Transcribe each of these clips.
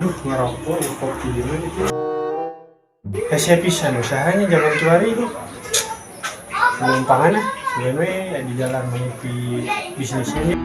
Aduh, ngerokok, kopi gimana itu. Hese pisan usahanya zaman kiwari itu. Lumpangan ah, sebenarnya di jalan meniti bisnisnya.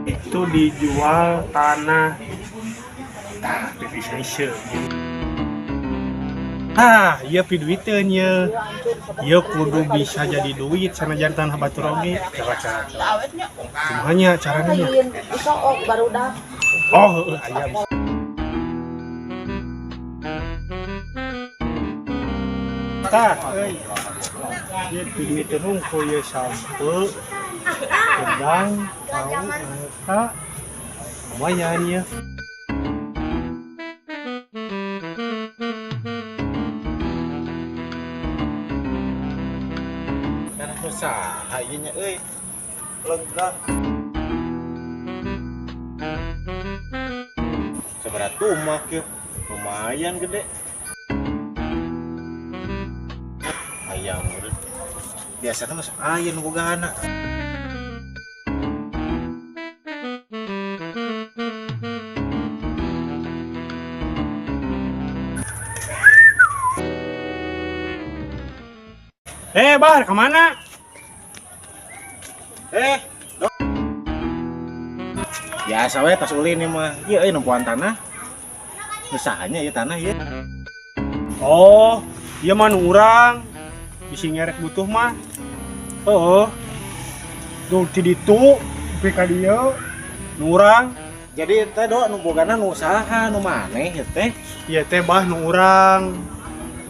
Itu dijual tanah. Tah, bisnis. Ah, iya piduiteun ye. Ieu kudu bisa jadi duit sanajan tanah batur oge. Cara cara cara. Kumaha nya carana nya? Oh, heueuh aya bisa. Tah, euy. Ieu piduiteun hungkul ieu sampeu. Gedang, tahu, nangka. Lumayan ya. Tanah usaha ieu nya euy. Lega. Sabaraha tumak yeuh. Lumayan gede. Ayam meureun. Biasana masuk aya nu bogana. Eh, Bar, kemana? Eh, dok. Biasa we tas ulin ieu mah. Ieu euy nempoan tanah. Usahanya ieu tanah ieu. Oh, ieu mah nu urang. Bisi ngerek butuh mah. Heeh. Duh, ti ditu nepi ka dieu. Nu urang. Jadi teh dok nu bogana nu usaha nu maneh ieu teh. Ieu teh bah nu urang.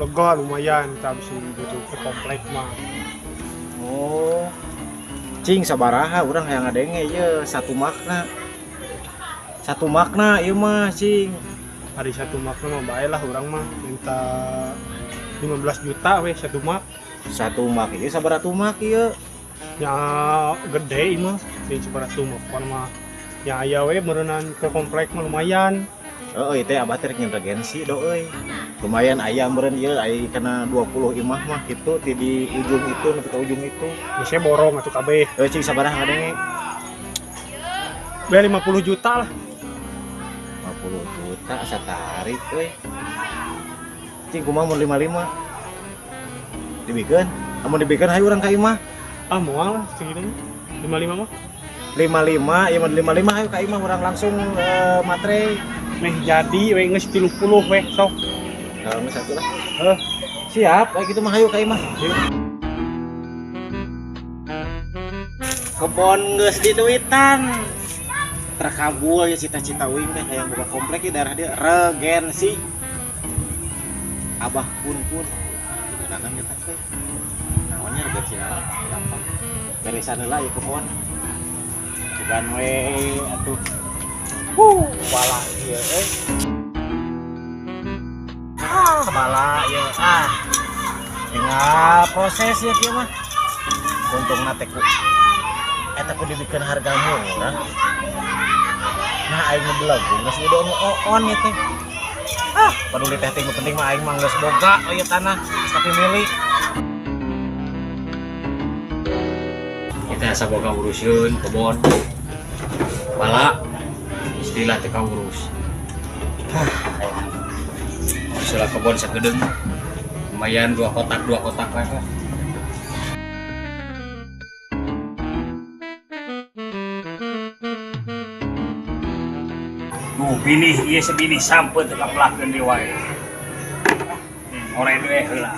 Lega lumayan tah bisi butuh ke komplek mah. Oh. Cing sabaraha urang hayang ngadenge ieu satu makna. Satu makna ieu mah cing. Hari satu makna mah bae lah urang mah minta 15 juta weh satu mak. Satu mak ieu sabaraha tumak ieu? Ya gede ieu mah, sing sabaraha tumak pan mah. Ya aya we meureunan ke komplek mah lumayan. Heeh, ieu teh abah teh rek nyen regensi do euy. Lumayan aya meureun ieu aya kana 20 imah mah kitu ti di ujung itu nepi ka ujung itu. Geus borong atuh kabeh. Heuh cing sabaraha ngadenge? Be 50 juta lah. 50 juta asa tarik euy. Cing kumaha mun 55? Dibikeun? Amun dibikeun hayu urang ka imah. Ah moal lah segini 55 mah. 55, ieu mah 55 hayu ka imah urang langsung matre. Meh jadi we geus 30 weh sok. Kalau geus satu lah. Heuh. Siap, kayak gitu mah hayu ka imah. Kebon geus diduitan. Terkabul ya cita-cita uing teh hayang boga komplek di daerah dia regensi. Abah pun-pun digunakan kita teh. Namanya regensi naon? Gampang. Beresan heula ieu kebon. Bukan we atuh. Huh, bala ieu euy. Ah, bala ieu ah. Tinggal proses ya kieu mah. Untungna teh ku eta ku dibikeun harga murah. Nah aing ngebelagu geus udah nu oon ieu teh. Ah, peduli teh nu penting mah aing mah geus boga ieu tanah, geus tapi milik. Kita asa boga uruseun kebon. Bala istilah teh kaurus. Hah, istilah kebon sakedeung. Lumayan dua kotak lah. Duh, binih ieu sebinih sampeut teu kapelakeun deui wae. Ngore deui heula.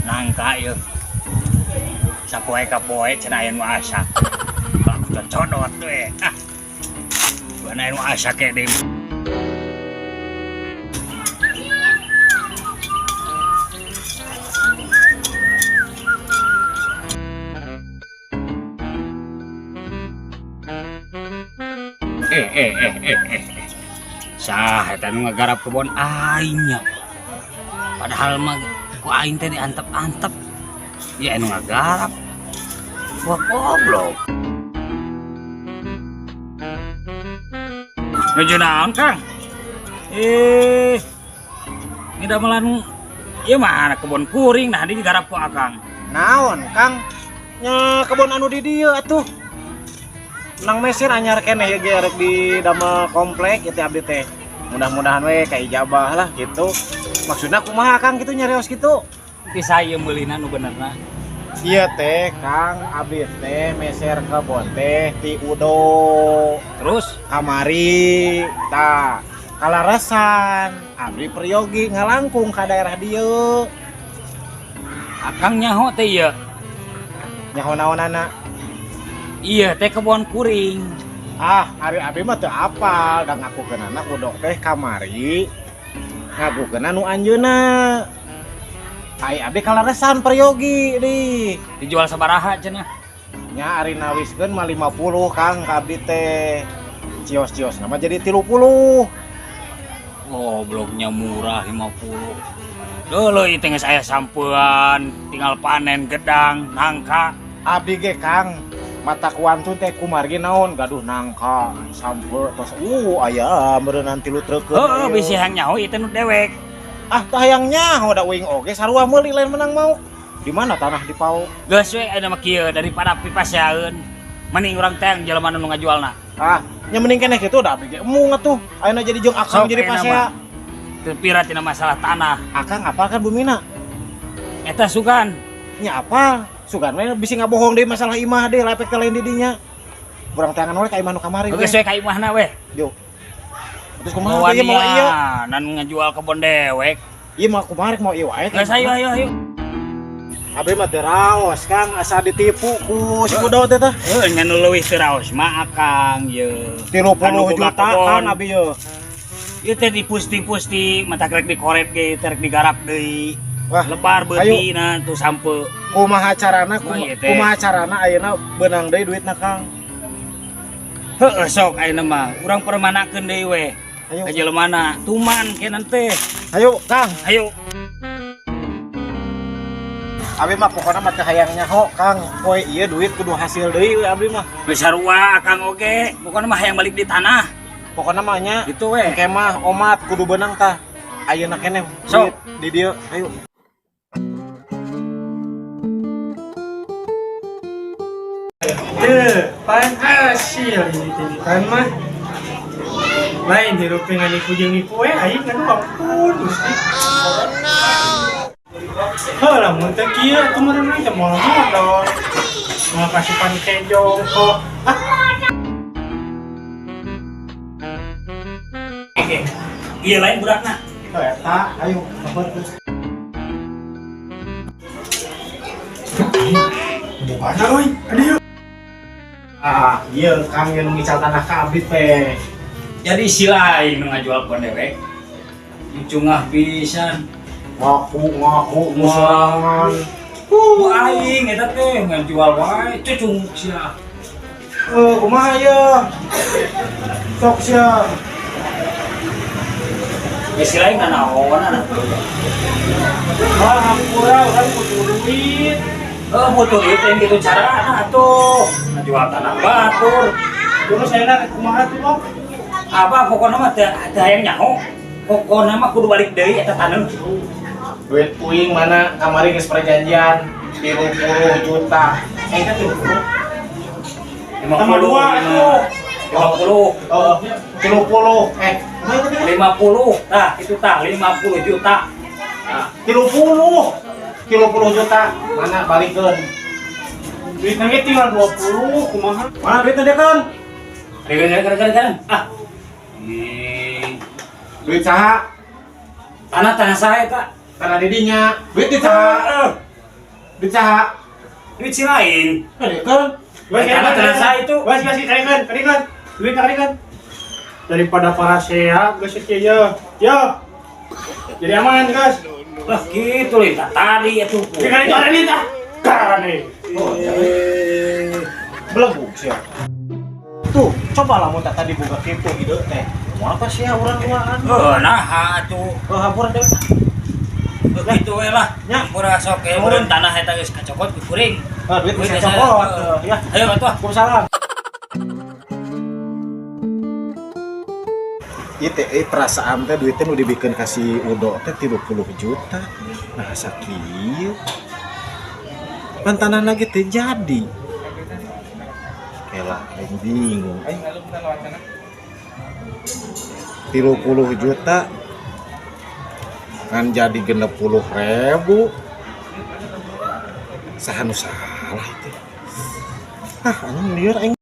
Nangka ieu. Sapoe ka poe cenah aya nu asak. Aku cocodot we. Ah. Bana aya nu asak ke deui. Sah eta nu ngagarap kebon aing nya. Padahal mah Ku aing teh diantep-antep. Ya anu ngagarap. Wah, goblok. Nuju naon, Kang? Eh, ngidamelan ieu mah kebon kuring, nah digarap ku Akang. Naon, Kang? Nya kebon anu di dieu atuh. Nang mesin anyar keneh ieu ge rek di damel komplek ieu teh abdi teh. Mudah-mudahan we ka ijabah lah gitu. Maksudna kumaha, Kang, kitu nyarios kitu? Bisa ieu meulina nu benerna. Ieu teh, Kang, abdi teh meser kebon teh ti Udo. Terus Kamari tah kalarasan abdi peryogi ngalangkung ka daerah dieu. Akang nyaho teh ieu. Nyaho naonana? Iya teh kebon kuring. Ah, ari abdi mah teu apal, da ngakukeunana Udok teh kamari. Ngakukeunna nu anjeunna. Ai abdi kalaresan peryogi di. Dijual sabaraha cenah? Nya ari nawiskeun mah 50, Kang, ka abdi teh. Cios-cios nama jadi 30. Oh, bloknya murah 50. Leuleui ieu teh geus aya sampean, tinggal panen gedang, nangka. Abdi ge, Kang, mata kuantun teh kumargi naon gaduh nangka sampe tos aya meureunnan 3 treukeun. Heeh, bisi hayang nyaho ieu teh nu dewek. Ah, tah hayang nyaho da uing oge sarua meuli lain menang mau. Di mana tanah di pau? Geus we aya mah kieu daripada pipaseaeun. Mending urang teh jelema nu ngajualna. Ah, nya mending keneh kitu da abdi ge embung atuh. Ayeuna jadi jeung Akang Sok, jadi ayeuna pasea. mah. Teu pira tina masalah tanah. Akang apal kan bumina? Eta sugan. Nya apal. Sugan we bisi ngabohong deui masalah imah deui lepek teh lain di dinya. Urang teangan we ka imah nu kamari we. Geus we ka imahna we. Yo. Terus kumaha teh ieu mau ieu? Nan ngajual kebon dewek. Ieu mah kumaha rek mau ieu wae. Geus ayo ayo ayo. Abdi mah teu raos, Kang, asa ditipu ku si Udo teh tah. Heuh, nya nu leuwih teu raos mah Akang ye. 30 Anu boga juta, kebon. Kang, abdi ye. Ieu teh dipusti-pusti, mata rek dikoret ge, teh rek digarap deui. Wah, lebar ayo. beutina tuh sampe. Kumaha carana, Wah, ieu teh. kumaha carana ayeuna beunang deui duitna, Kang? Heueuh, sok ayeuna mah urang permanakeun deui we. Ayo. Ka jelemana tuman kenan teh. Ayo, Kang. Ayo. Abi mah pokona mah teu hayang nyaho, Kang. Poe ieu duit kudu hasil deui we abdi mah. Geus sarua Akang oge, pokona mah hayang balik di tanah. Pokona mah nya Gitu we. engke mah omat kudu beunang tah. Ayeuna keneh Sok. duit di dieu. Ayo. Teu, pan hasil ini titipan mah. Lain hirup teh nganipu jeung nipu we aing, aduh ampun Gusti. Oh no. Heuh, lamun teh kieu atuh meureun teh moal modal. Moal kasupan kejo kok. Ah. Oke. Ieu lain budakna. Heuh eta, ayo kabar tuh. Mana euy? Aduh. Ah, ieu Kang yang ngical tanah ka abdi teh. Jadi si lain nu ngajual kebon dewek. Cungah pisan. Ngaku-ngaku musorangan. Ku aing eta teh ngajual wae cucung sia. Kumaha ieu? Sok sia. Geus si lain nanaon atuh. Ah, hampura urang butuh duit. Heuh, butuh duit yang gitu carana atuh. Ngajual tanah batur. Terus ayeuna rek kumaha tuh, Bang? Apa pokona mah teu hayang nyaho. Pokona mah kudu balik deui eta taneuh. Duit puing mana kamari geus perjanjian 30 juta. Eh, itu 30. Tambah dua atuh. 50. Oh, 30. Eh, 50. Tah, itu tah 50 juta. Nah, 30. 30 juta. Mana balikeun? Duitna ge tinggal 20, kumaha? Mana duitnya dia kan? Gara gara gara. Ah. Ih, Duit saha? tanah-tanah saya tak. Tanah didinya. Duit di saha? Duit saha? Duit si lain. Eh, kan? Wes, Tanah tanah saya itu. Wes, wes, karingan, karingan. Duit karingan. Daripada para sehat, geus kieu ye. Yo. Jadi aman, guys. Lah gitu lin tadi itu. Tinggal itu ada nih tah. Karane. Oh, belenggu sih. Tuh, coba lah mun tadi buka kitu gitu teh. Mau apa sih ya urang duaan? Oh, nah atuh. Oh, hampura deh. Begitu we lah. Ya. Murah sok ya, meureun tanah eta geus kacokot ku kuring. Ah, duit Duit bisa geus cokot. aya. Ya. Ayo atuh. Waalaikumsalam. Ieu teh perasaan teh duitnya nu dibikeun ka si Udo teh 30 juta. Nah, sakieu. Pan tanah lagi teh jadi. Kela aing bingung. Aing 30 juta kan jadi 60 ribu. Saha nu salah itu? Ah, anjing, lieur aing.